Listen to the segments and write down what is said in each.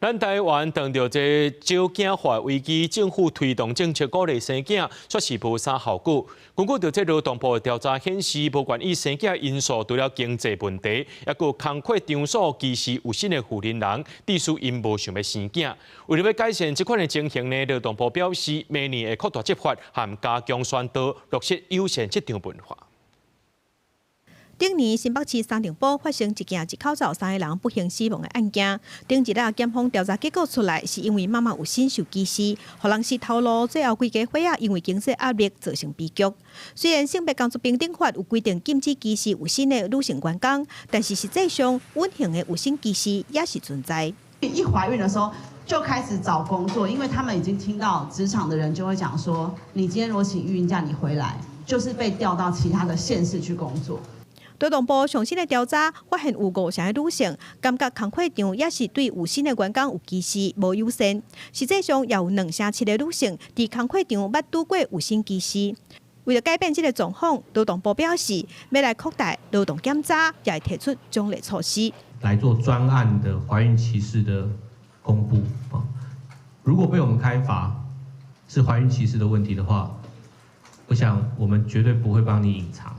咱台灣當著這少子化危機，政府推動政策鼓勵生囝，卻是無啥效果。根據著這勞動部調查顯示，無願意生囝因素，除了經濟問題，抑閣有工課場所歧視有身的婦人，致使𪜶無想欲生囝。為著欲改善這款的情形呢，勞動部表示，明年會擴大執法，和加強宣導，落實友善職場文化。頂年新北市三重埔發生一件一口罩三个人不幸死亡的案件。頂一日檢方調查結果出來，是因為媽媽有身受歧視，予人死頭路，最後規家伙仔因為經濟壓力造成悲劇。雖然性別工作平等法有規定禁止歧視有身的女性員工，但是實際上隱形的有身歧視也是存在。一懷孕的時候就開始找工作，因為他們已經聽到職場的人就會講說，你今天如果請育嬰假，你回來就是被調到其他的縣市去工作。勞動部上新的調查發現，有五成的女性感覺工課場也是對有身的員工有歧視、無友善。實際上，也有兩成七的女性佇工課場捌拄過有身歧視。為了改變這個狀況，勞動部表示，欲來擴大勞動檢查，也會提出獎勵措施。來做專案的懷孕歧視的公布啊，如果被我們開罰是懷孕歧視的問題的話，我想我們絕對不會幫你隱藏。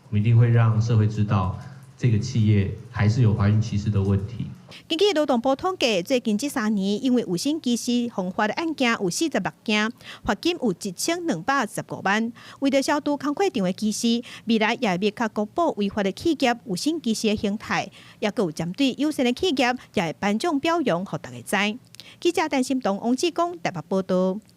我們一定會讓社會知道，這個企業還是有懷孕歧視的問題。根據勞動部統計，最近這三年因為有身歧視犯法的案件有46件，罰金有1215萬。為著消除工課場的歧視，未來也會明確公布違法的企業有身歧視的形態，抑閣有針對友善的企業，也會頒獎表揚，予大家知。記者陳心東、王志剛台北報道。